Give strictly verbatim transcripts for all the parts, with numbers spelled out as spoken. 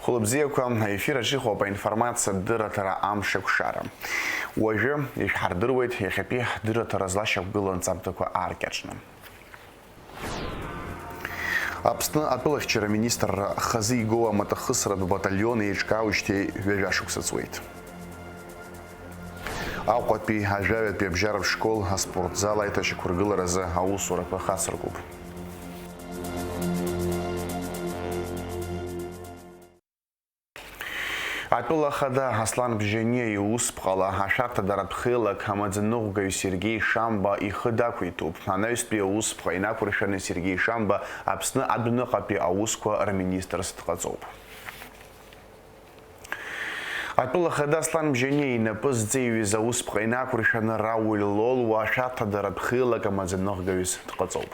Хәылбзиақәа, аефир аҿы иҟоуп аинформациатә дырраҭара Амшеикәшара. Уажәы ишәҳардыруеит иахьатәи ҳдырраҭара злашьақәгылоу анҵамҭақәа ааркьаҿны. Аԥсны атәылахьчара министрра хазы игоу амаҭахысратә баталион еиҿкаауеижьҭеи ҩажәа шықәса ҵуеит. Аҟәатәи ажәаҩатәи абжьаратә школ аспортзал аиҭашьақәыргыларазы аусурақәа хацыркуп. Атәыла ахада Аслан Бжьаниа иусԥҟала ашәарҭадаратә хеилак амаӡаныҟәгаҩ Сергеи Шамба ихы дақәиҭуп. Анаҩстәи аусԥҟа инақәыршәаны Сергеи Шамба Аԥсны адәныҟатәи аусқәа рминистрс дҟаҵоуп. Атәыла ахада Аслан Бжьаниа инапы зҵеиҩыз аусԥҟа инақәыршәаны Рауль Лолуа ашәарҭадаратә хеилак амаӡаныҟәгаҩыс дҟаҵоуп.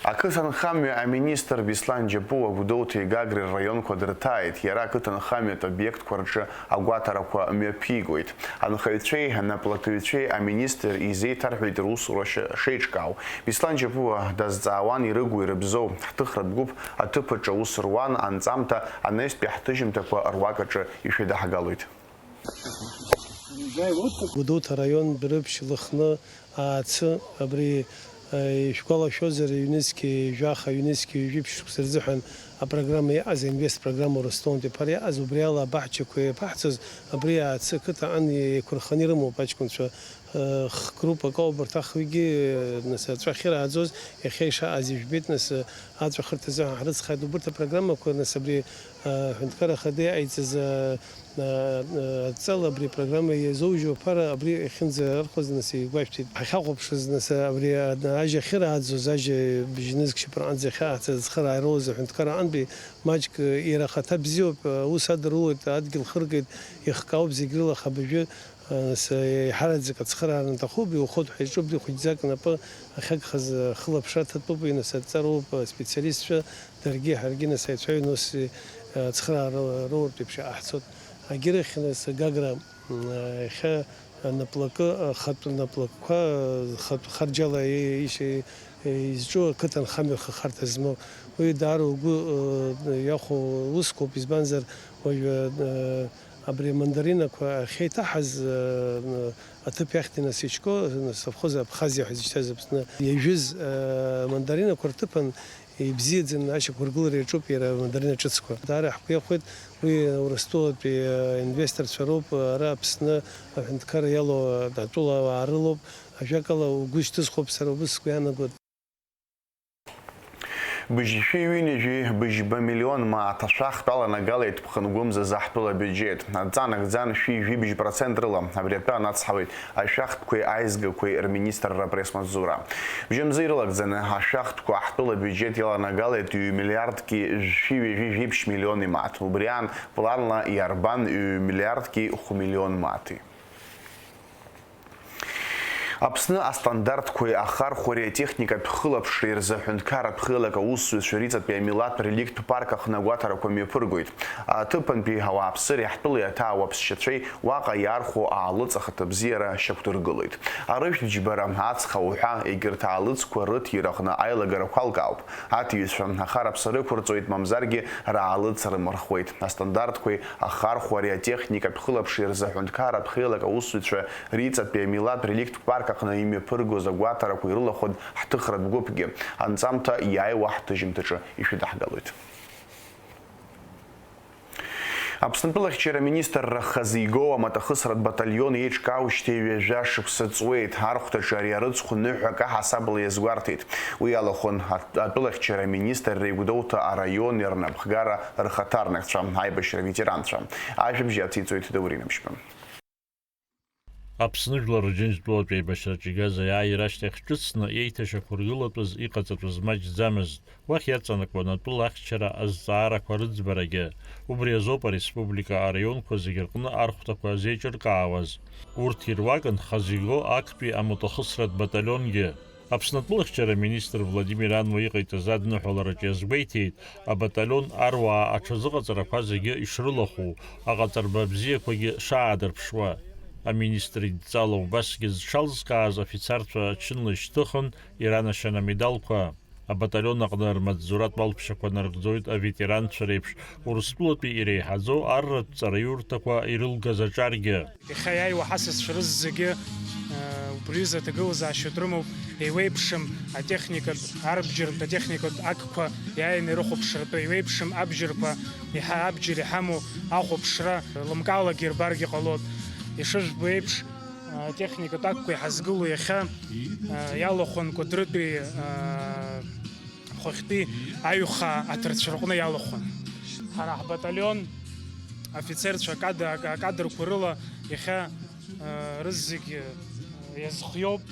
Ақыҭанхамҩа аминистр Беслан Џьапуа Гәдоуҭеи Гагреи рраионқәа дырҭааит, иара ақыҭанхамҩатә обиектқәа рҿы агәаҭарақәа мҩаԥигоит. Анхаҩцәеи анаплакыҩцәеи аминистр изеиҭарҳәеит русура ш-, шеиҿкаау. Беслан Џьапуа дазҵаауан ирыгу-ирыбзоу, ҳҭыхратә гәыԥ аҭыԥ аҿы аус руан, анҵамҭа анаҩстәи ҳҭыжьымҭақәа руак аҿы ишәыдаҳгалоит. Гәдоуҭа араион Дәрыԥшь, Лыхны, Аацы, абри, э, ишәгәалашәозар, ҩнызқьи жәаха, ҩнызқьи ҩажәи ԥшь шықәса рзыҳәан апрограмма иааз, аинвест программа Урыстәылантәи аԥара иааз, убри ала абаҳчақәа иаԥаҳҵоз, абри Аацы ақыҭа аҟны еиқәырханы ирымоуп аҷкәынцәа, э, х-, группак ауп урҭ ахҩгьы, э, нас, аҵәа ахьырааӡоз, иахьа ишааз ижәбеит, нас, э, аҵәахырҭа азыҳәан ҳрыцхааит. Убырҭ апрограммақәа, нас, абри, э, аҳәынҭқарра ахада иҟаиҵаз, э, э, э, адҵала абри апрограмма иазоужьу аԥара абри иахьынӡархәаз, нас, игәашәҭеит. Ҳахьахәаԥшыз, нас, абри, э, ажьа ахьырааӡоз, ажьа бжьнызқь шьапыраҟынӡа ахьаҳҵаз ацхыраара рылаз аҳәынҭқарра аҟынтәи маҷк, э, иара ахаҭа бзиоуп, э, аус адырулоит, адгьыл хыргеит, ихкаауп зегь рыла, аха абыржәы, э, нас, э, еиҳараӡак ацхыраара анаҭаху, абри ухоит ҳәа иҿу абри хәыҷӡак напы ахьагхаз, э, хылаԥшра аҭатәуп, уи, нас, адҵароуп, э, специалистцәа, даргьы ҳаргьы, нас, аицәажәаны ус, э, ацхыраара рылартә еиԥш иҟаҳҵоит. Агьырахь, нас, Гагра, м, э, иахьа наплакы, э, хатә наплакқәа, э, хатә харџьала и-, ишьа-, э, изҿу ақыҭанхамҩа хахарҭа змоу. Уи даара угәы, э, иахәо усқәоуп, избанзар, уажәы, э, абри амандаринақәа ахьеиҭаҳаз, э, аҭыԥ иахьтәи, нас, Ичко, нас, совхоз Абхазиа ҳәа изышьҭаз Аԥсны иажәыз, э, амандаринақәа рҭыԥан ибзиаӡаны ашьақәыргылара иаҿуп иара амандарина ҿыцқәа. Даара ҳгәы иахәеит уи Урыстәылатәи, э, инвесторцәа роуп, ара Аԥсны аҳәынҭқарра иалоу атәылауаа рылоуп. Ажәакала, угәы шьҭызхуп, сара убыс сгәы иаанагоит. Быжьшәи ҩынҩажәи быжьба миллион мааҭ ашәахтә аланагалеит ԥхынгәымзазы ҳтәыла абиуџьеҭ. Адҵа нагӡан шәи жәибжь процент рыла. Абри атәы анацҳауеит ашәахтәқәеи аизгақәеи рминистрра апресс-маҵзура. Бжьымза ирылагӡаны ашәахтәқәа ҳтәыла абиуџьеҭ иаланагалеит ҩ-миллиардки шәи ҩажәи жәиԥшь миллиони мааҭ. Убри аан планла иарбан ҩ-миллиардки хә-миллион мааҭи. Аԥсны астандартқәеи ахархәареи атехникатә хылаԥшреи рзы аҳәынҭқарратә хеилак аусзуҩцәа риҵатәи амилаҭтә реликтә парк аҟны агәаҭарақәа мҩаԥыргоит. Аҭыԥантәи ауааԥсыреи ҳтәылеи аҭаауаԥсшьацәеи уаҟа иаархәо аалыҵ ахаҭабзиара шьақәдыргылоит. Арыжәтә џьбара, аҵх ауҳәа, егьырҭ аалыҵқәа рыҭира аҟны аилагарақәа алкаауп. Аҭиҩцәа ахараԥса рықәырҵоит, мамзаргьы раалыҵ рымырхуеит. Астандартқәеи ахархәареи атехникатә хылаԥшреи рзы аҳәынҭқарратә хеилак аусзуҩцәа риҵатәи амилаҭтә реликтә парк аҟны имҩаԥыргоз агәаҭарақәа ирылахәын ҳҭыхратә гәыԥгьы, анҵамҭа иааиуа ҳҭыжьымҭаҿы ишәыдаҳгалоит. Аԥснытәылахьчара аминистрра хазы игоу амаҭахысратә баталион еиҿкаауеижьҭеи ҩажәа шықәса ҵуеит. Архәҭаҿы ари арыцхә ныҳәак аҳасабала иазгәарҭеит. Уи алахәын ат-, атәылахьчара аминистрреи Гәдоуҭа араиони рнапхгара рхаҭарнакцәа, аибашьра аветеранцәа. Ажәабжь ациҵоит Даур Инамшьба. Аԥсны Жәлар Рџьынџьтәылатә еибашьраҿы игаз аиааира ашьҭахь ҿыцны еиҭашьақәыргылатәыз иҟаҵатәыз маҷӡамызт. Уахь иаҵанакуан атәыла ахьчара азҵаарақәа рыӡбарагьы. Убри азоуп ареспублика араионқәа зегьы рҟны архәҭақәа зеиҿыркаауаз. Урҭ ируакын хазы игоу актәи амаҭахысратә баталионгьы. Аԥсны атәылахьчара аминистр Владимир Ануа иҟаиҵаз адныҳәалараҿы иазгәеиҭеит, абаталион аруаа аҽазыҟаҵарақәа зегьы ишрылахәу, аҟаҵарба бзиақәагьы шаадырԥшуа. Аминистр идҵала убасгьы зҽалзкааз афицарцәа ачынла ишьҭыхын, иранашьан амедалқәа. Абаталион аҟны рмаҵзуратә уалԥшьақәа нарыгӡоит аветеранцәа реиԥш, Урыстәылатәи иреиҳаӡоу арратә ҵараиурҭақәа ирылгаз аҿаргьы. Иахьа иааиуа ҳасасцәа рызегьы, э, убри рзы аҭагылазаашьа рымоуп, еиуеиԥшым атехникатә, арбџьарнтә атехникатә акқәа иааины ирыхәаԥшратәы, еиуеиԥшым абџьарқәа, еиҳа абџьар иҳамоу ахәаԥшра лымкаалакгьы ирбаргьы ҟалоит. Ишыжәбо еиԥш, атехникатә акқәа иҳазгылоу иахьа, а, иалахәын Кәыдрытәи, а, хәахьтәи аҩхаа аҭарцәа рҟны иалахәын. Ҳара ҳбаталион афицерцәа акада-, акадрқәа рыла иахьа, а, рызегь, а, иазхиоуп.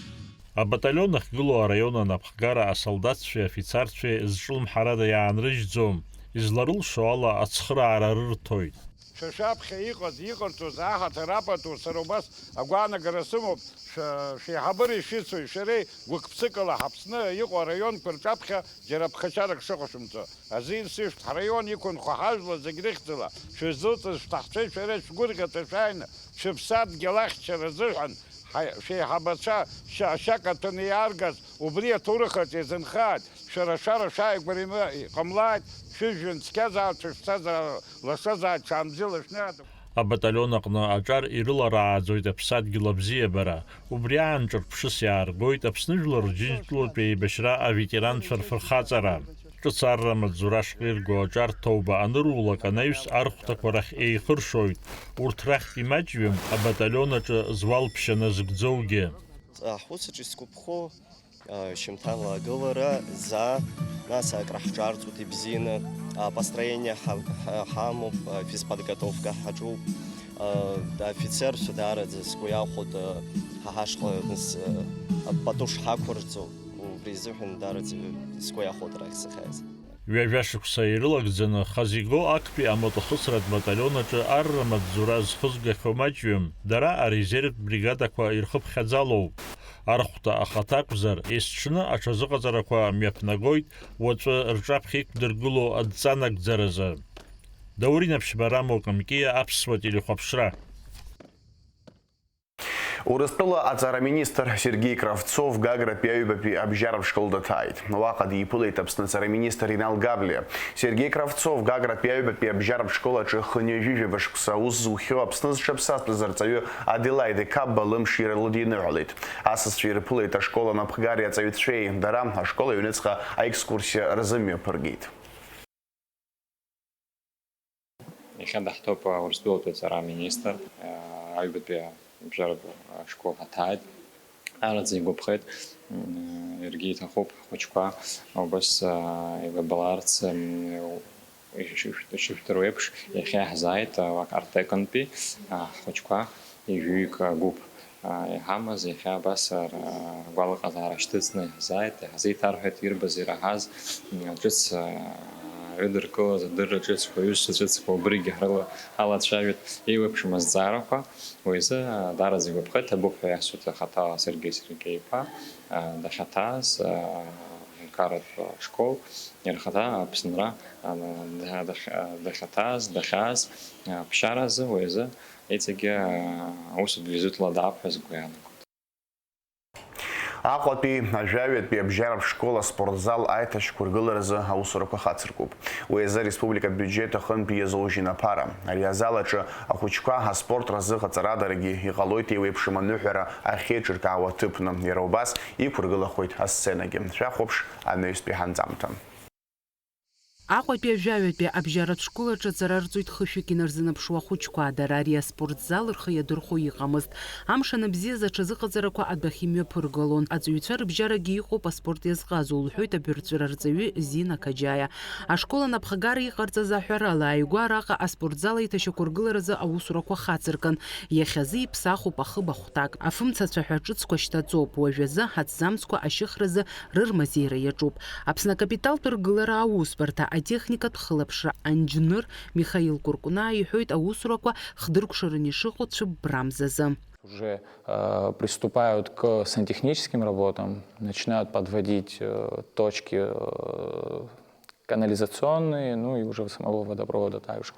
Абаталион ахьгылоу араион анапхгара асолдаҭцәеи афицарцәеи зҿлымҳарада иаанрыжьӡом, изларылшо ала ацхыраара рырҭоит. Шәа шәаԥхьа иҟаз, иҟарҵоз аҳаҭыр апату сара убас агәаанагара сымоуп, шәа-, шәеиҳабыреи шәыцәеи шәареи гәык-ԥсыкала ҳаԥсны иҟоу араионқәа рҿаԥхьа џьара ԥхашьарак шыҟашәымҵо азин сышәҭ, ҳраион иқәынхо ҳажәлар зегь рыхьӡала шәызлыҵыз шәҭаҳцәеи шәареи шәгәырӷьаҵәа шәааины шәыԥсадгьыл ахьчара азыҳәан ҳа-, шәеиҳабацәа шьа-, ашьа каҭәаны иааргаз убри аҭоурых аҿы иазынхааит. Шәара шәара шәааигәара имы-, иҟамлааит, шәыжәҩан цқьазаап, шәыԥсҭазаара лашазааит, ҽаанбзиала шәныҳәа. Абаталион аҟны аҿар ирыларааӡоит аԥсадгьыл абзиабара. Убри аан ҿырԥшыс иааргоит Аԥсны Жәлар Рџьынџьтәылатә еибашьра аветеранцәа рфырхаҵара. Ҿыц арра амаҵзура шҟа ирго аҿар ҭоуба анырулак анаҩс архәҭақәа рахь еихыршоит. Урҭ рахьтә имаҷҩым абаталион аҿы зуалԥшьа назыгӡоугьы. Аҳәыс аҿы исгәаԥхо, а, шьымҭанла агылара, заа, нас акраҳҿарҵоит ибзианы, а, построение ҳа-, ҳа-, ҳамоуп, а, физподготовка ҳаҿуп, а, афицерцәа даараӡа сгәы иахәоит, а, ҳа ҳашҟа нас, а, пату шҳақәырҵо, убри азыҳәан даараӡа сгәы иахәоит арахь сахьааиз. Ҩажәа шықәса ирылагӡаны хазиго актәи амотохысратә баталион аҿы арра маҵзура зхызгахьоу маҷҩым, дара арезервтә бригадақәа ирхыԥхьаӡалоуп. Архәҭа ахаҭа акәзар, есҽны аҽазыҟаҵарақәа мҩаԥнагоит уаҵәы рҿаԥхьа иқәдыргылоу адҵа нагӡаразы. Даур Инаԥшьба, Рамо Камкиа, Аԥсуа телехәаԥшра. Урыстәыла аҵара министр Сергеи Кравцов Гагратәи аҩбатәи абжьаратә школ даҭааит. Уаҟа диԥылеит Аԥсны аҵара министр Инал Габлиа. Сергеи Кравцов Гагратәи аҩбатәи абжьаратә школ аҿы хынҩажәижәаба шықәса аус зухьоу Аԥсны зҽаԥсазтәыз арҵаҩы Аделаиде Кабба лымширала диныҳәалеит. Асасцәа ирԥылеит ашкол анапхгареи аҵаҩцәеи. Дара ашкол аҩныҵҟа аекскурсиа рзымҩаԥыргеит. Иахьа даҳҭоуп Урыстәылатәи аҵара аминистр, аҩбатәи абжьаратә школ ҳаҭааит. Даараӡа игәаԥхеит, м, иаргьы иҭахуп ҳхәыҷқәа убас, а, еилабаларц, м, ишышәт-, ишышәдыруа еиԥш, иахьа иаҳзааит, а, Артекынтәи, а, ҳхәыҷқәа ҩажәаҩык агәыԥ, а, иҳамаз, иахьа абас ар-, агәалаҟазаара шьҭыҵны иаҳзааит, иаҳзеиҭарҳәеит ирбаз ираҳаз, м, ҿыц, а, рыдыркылаз адырра ҿыцқәа, аҩызцәа ҿыцқәа, убригьы ҳрыла-, ҳалацәажәеит, еиуеиԥшым азҵаарақәа. Уи азы, а, даараӡа игәаԥхеит, ҭабуп ҳәа иасҳәоит ахаҭа Сергеи Сергеи-иԥа, а, дахьаҭааз, а, Аҳәынҭқарратә школ, иара ахаҭа Аԥсынра, а, да-, дахь-, а, дахьаҭааз, дахьааз, а, ԥсшьара азы, уи азы иҵегьы, а, аусутә визитла даап ҳәа сгәы иаанагоит. Аҟәатәи ажәаҩатәи абжьаратә школ аспортзал аиҭашьақәыргыларазы аусурақәа хацыркуп. Уи азы ареспубликатә биуџьет аҟынтәи иазужьын аԥара. Ари азал аҿы ахәыҷқәа аспорт рзыҟаҵарадарагьы иҟалоит еиуеиԥшым аныҳәара ахьеиҿыркаауа аҭыԥны. Иара убас иқәыргылахоит асценагьы. Шәахәаԥш анаҩстәи ҳанҵамҭа. Аҟәатәи ажәаҩатәи абжьаратә школ аҿы аҵара рҵоит хышәҩык инарзынаԥшуа ахәыҷқәа. Дара ари аспортзал рхы иадырхәо иҟамызт. Амш анбзиаз аҽазыҟаҵарақәа адәахьы имҩаԥыргалон. Аҵаҩцәа рыбжьарагьы иҟоуп аспорт иазҟазоу, лҳәоит абырҵәыра рҵаҩы Зина Қаџьаиа. Ашкол анапхгара иҟарҵаз аҳәарала, ааигәа араҟа аспортзал аиҭашьақәыргыларазы аусурақәа хацыркын. Иахьазы иԥсахуп ахыб ахәҭак. Афымцацәа ҳәа ҿыцқәа шьҭаҵоуп. Уажәазы аҭӡамцқәа ашьыхразы рырмазеира иаҿуп. Аԥсны акапиталтә ргылара аусбарҭа атехникатә хылаԥшра анџьныр Михаил Кәыркәнаа иҳәоит аусурақәа хдыркәшаран ишыҟоу цәыббрамзазы. Уже, э, приступают к сантехническим работам, начинают подводить, э, точки, э, канализационные, ну и уже самого водопровода также.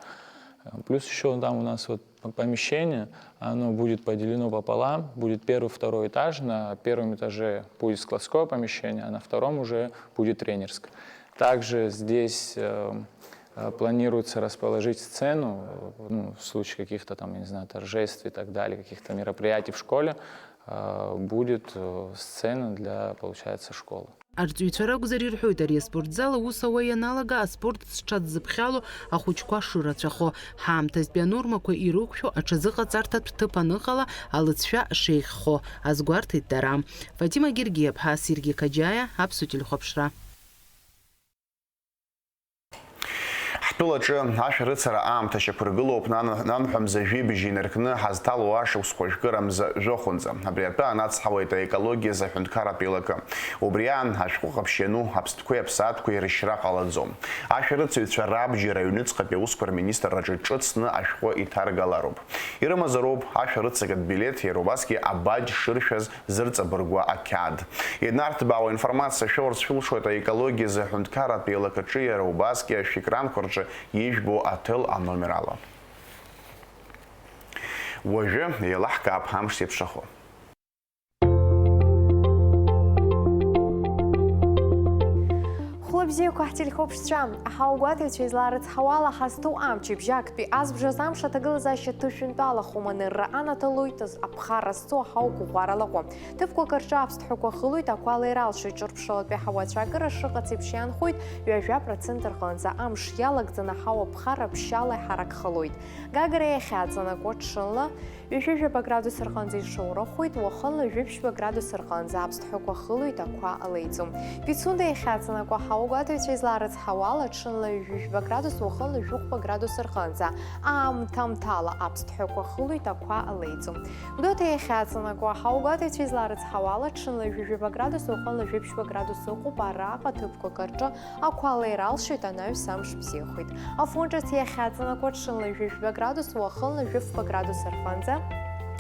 Плюс еще там у нас вот п-, помещение, оно будет поделено пополам, будет первый, второй этаж, на первом этаже будет складское помещение, а на втором уже будет тренерское. Также здесь э, э, планируется расположить сцену, э, ну, в случае каких-то там, я не знаю, торжеств и так далее, каких-то мероприятий в школе, э, будет э, сцена для, получается, школы. Арҵаҩцәа ракәзар ирҳәоит, ари аспортзал аус ауа ианалага аспорт зҽадзыԥхьало ахәыҷқәа шырацәахо, ҳаамҭазтәи анормақәа ирықәшәо аҽазыҟаҵарҭатә ҭыԥ аныҟала алыҵшәа шеиӷьхо, азгәарҭеит дара. Фатима Гергиаԥҳа, Сергеи Қаџьаиа, Аԥсуа телехәаԥшра. Ҳтәылаҿы ашәарыцара аамҭа шьақәыргылоуп, нан-, нанҳәа мза жәибжь инаркны ҳазҭало ашықәсқәа жәкыра мза жәохәынӡа. Абри атәы анацҳауеит аекологиазы аҳәынҭқарратә еилакы. Убри аан, ашәҟәы ҟаԥшь иану аԥстәқәеи аԥсаатәқәеи рышьра ҟалаӡом. Ашәарыцаҩцәа рабџьар аҩныҵҟатәи аусқәа рминистрраҿы ҿыцны ашәҟәы иҭаргалароуп. Ирымазароуп ашәарыцагатә билеҭ, иара убасгьы абаџь шыршәаз зырҵабыргуа ақьаад. Ианарҭбаауа аинформациа шәоурц шәылшоит аекологиазы аҳәынҭқарратә еилакаҿы, иара убасгьы ашәикранқәа рҿы ижәбо аҭел аномер ала. Уажәы еилаҳкаап амш зеиԥшрахо. Хәлыбзиақәа ҳтелехәаԥшцәа, аҳауагәаҭаҩцәа излаарыцҳауала ҳазҭоу амчыбжь актәи азбжаз амш аҭагылазаашьа ҭышәынтәалахума, нырра анаҭалоит, аԥхара зцу аҳауа гәыӷәӷәара лаҟәы. Ҭыԥқәак рҿы аԥсҭҳәақәа хылоит, ақәа леира алшоит, ҿырԥшылатәи аҳауацәа акыра шыҟац еиԥш иаанхоит, ҩажәа процент рҟынӡа амш иалагӡаны аҳауа ԥхара ԥшьшьала иҳаракхалоит. Гагра иахьаҵанакуа ҽынла, ҩажәижәаба градус рҟынӡа ишоурахоит, уахынла ҩажәи ԥшьба градус рҟынӡа аԥсҭҳәақәа хылоит, ақәа леиӡом. Пицунда иахьаҵанакуа аҳауагәаҭаҩцәа излаарыцҳауала, ҽынла ҩажәи жәба градус, уахынла ҩажәи хәба градус рҟынӡа, аамҭа-аамҭала аԥсҭҳәақәа хылоит, ақәа леиӡом. Гәдоуҭа иахьаҵанакуа аҳауагәаҭаҩцәа излаарыцҳауала, ҽынла ҩажәи жәаба градус, уахынла ҩажәи ԥшьба градус ыҟоуп, араҟа ҭыԥқәак рҿы ақәа леира алшоит, анаҩс амш бзиахоит. Афон ҿыц иахьаҵанакуа ҽынла ҩажәи жәба градус, уахынла ҩажәи фба градус рҟынӡа,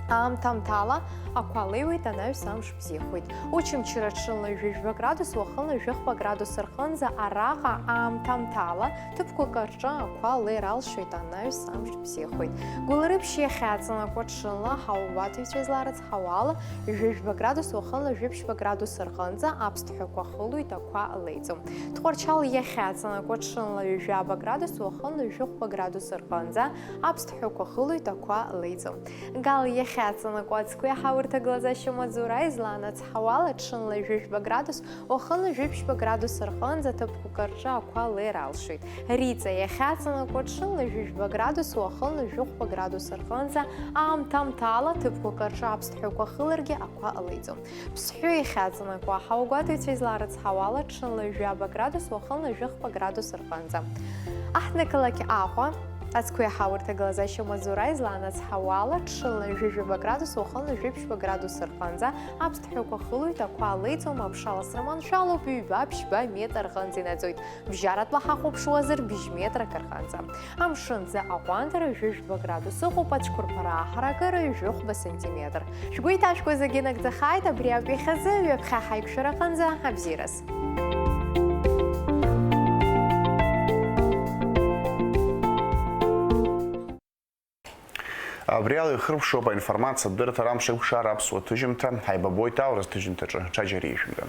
аамҭа-аамҭала ақәа леиуеит, анаҩс амш бзиахоит. Очамчыра ҽынла ҩажәи жәба градус, уахынла ҩажәи хба градус рҟынӡа, араҟа аамҭа-аамҭала ҭыԥқәак рҿы ақәа леира алшоит, анаҩс амш бзиахоит. Гәылрыԥшь иахьаҵанакуа ҽынла аҳауагәаҭаҩцәа излаарыцҳауала, ҩажәи жәба градус, уахынла ҩажәи ԥшьба градус рҟынӡа аԥсҭҳәақәа хылоит, ақәа леиӡом. Тҟәарчал иахьаҵанакуа ҽынла ҩажәаба градус, уахынла ҩажәи хәба градус рҟынӡа аԥсҭҳәақәа хылоит, ақәа леиӡом. Гал иахьаҵанакуа ацгәы иаҳау рҭагылазаашьа маҵзура излаанацҳауала, ҽынла ҩажәи жәба градус, уахынла ҩажәи ԥшьба градус рҟынӡа ҭыԥқәак рҿы ақәа леира алшоит. Риҵа иахьаҵанакуа ҽынла ҩажәи жәба градус, уахынла ҩажәи хәба градус рҟынӡа, аамҭа-аамҭала ҭыԥқәак рҿы аԥсҭҳәақәа хыларгьы ақәа леиӡом. Ԥсҳәы иахьаҵанакуа аҳауагәаҭаҩцәа излаарыцҳауала, ҽынла ҩажәаба градус, уахынла ҩажәи хба градус рҟынӡа. Аҳҭнықалақь Аҟәа, ацгәы иаҳау рҭагылазаашьа маҵзура излаанацҳауала, ҽынла ҩажәи жәаба градус, уахынла ҩажәи ԥшьба градус рҟынӡа аԥсҭҳәақәа хылоит, ақәа леиӡом, аԥшаласра маншәалоуп, ҩба-ԥшьба метр рҟынӡа инаӡоит. Бжьаратәла ҳахәаԥшуазар, бжь метрак рҟынӡа. Амшын ӡы аҟәандара ҩажәи жәба градус ыҟоуп, ацәқәырԥара аҳаракыра ҩажәи хәба сантиметр. Шәгәы иҭашәкуа зегьы нагӡахааит, абри ауп иахьазы, ҩаԥхьа ҳаиқәшәара аҟынӡа, абзиараз. Абри ала ихыркәшоуп аинформациатә дырраҭара амш еиқәшара аԥсуа ҭыжьымҭа, ҳаибабоит аурыс ҭыжьымҭаҿы, ҽаџьара ишәымтәа.